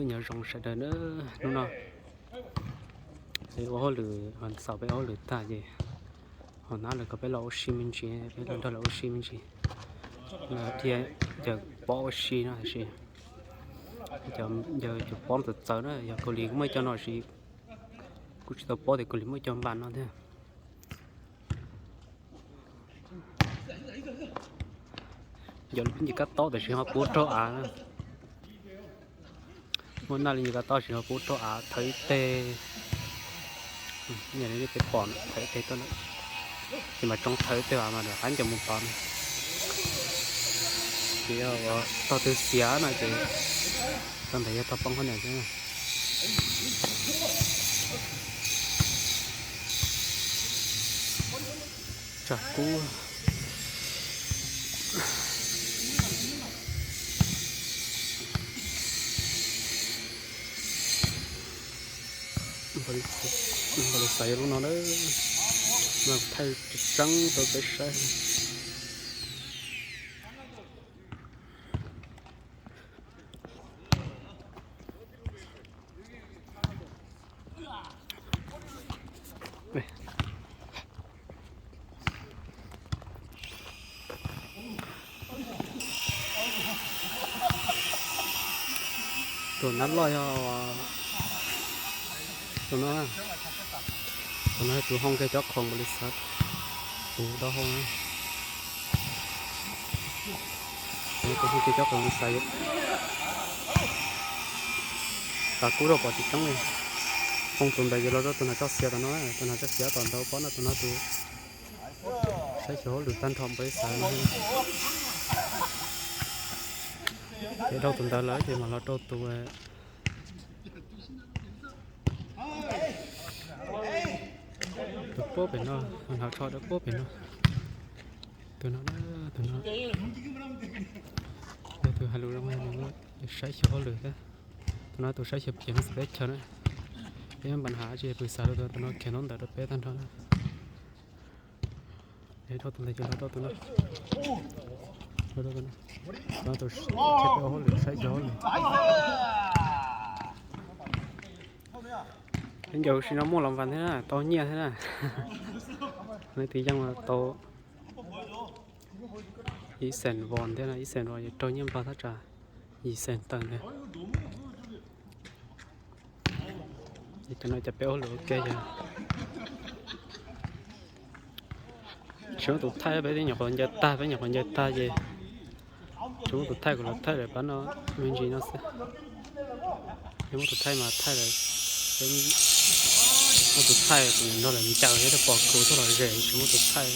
Nyob zoo sawv daws na, hnub no ua hauj lwm, xaus peb ua hauj lwm tag ces ho nab lawv kom peb los ua si me ntsis, peb los nrog lawv ua si me ntsis. Lawv dhia yawg pob ua si no tab sis yawg cov pob txawv txawv na, yog Kaus Lim kuj muaj ib co no sis kuj tsis tau paub tias Kaus Lim muaj ib co npas no thiab. Yog li ncig kab taub tab sis ho pub raug av na. Muaj nab li ncig kab taub sis ho pub raug av thawv ib teg. Yog li peb pom thawv ib teg tuaj na, ces mas tsoo thawv ib teg vas mas rov qab ncaws mus tod na. Ces yog tog twg xiav no ces tog ntawd yog tog poob qhov niam xwb. Tsam kub. Npau li xav yog lub no na, mas thaij tsis tseeb rau peb saib. Tus nab loj yog tus no, tus no yog tus hoo kiag cov khoom npaum li xav, tus dau hau na. Tus hoo kiag cov khoom npaum li xav, xav kub rau pom tsis tseeb li. Hoo tus ntawd ces los rau tus hnav tso xiav tom no, tus hnav tso xiav tom ntawd pob no, tus no tus saib xyuas hauj lwm tag nrho npaum li xav no. Ces dhau tus ntawd lawm ces mam los rau tus, tus puab pem no, tus hnav tsho rau puab pem no. Tus no, tus no yog tus hais lus zoo, saib xyuas hauj lwm thiab. Tus no tus saib xyuas piav teb chaws na. Peb npam hav tsis pw xav rau tus no, tus no kheev ntaub ntawv rau peb tag nrho na. Dhau tus ntawd ces los rau tus no, los rau tus no, tus no tus thiab peb ua hauj lwm saib xyuas hauj lwm. Peb ncaws ua si no muaj los npas thiab na, tau nyiaj thiab na. Leej twg yeej tau ib xees vos thiab na, ib xees vos ces raug nyiaj nplog thaj tsam yim xees tawm ntag. Ces cov no ces peb ua hauj lwm ua ke ces tsis muaj tus thaij, peb nyuam qhuav ncaws tag, peb nyuam qhuav ncaws tag ces tsis muaj tus thaij, kuv los thaij lawm pab no me ntsis no xwb. Yog muaj tus thaij mas thaij lawm, peb muaj tus thaij kuv nrog lawv ncaws thiab, pom kuv tuaj los zem tsis muaj tus thaij.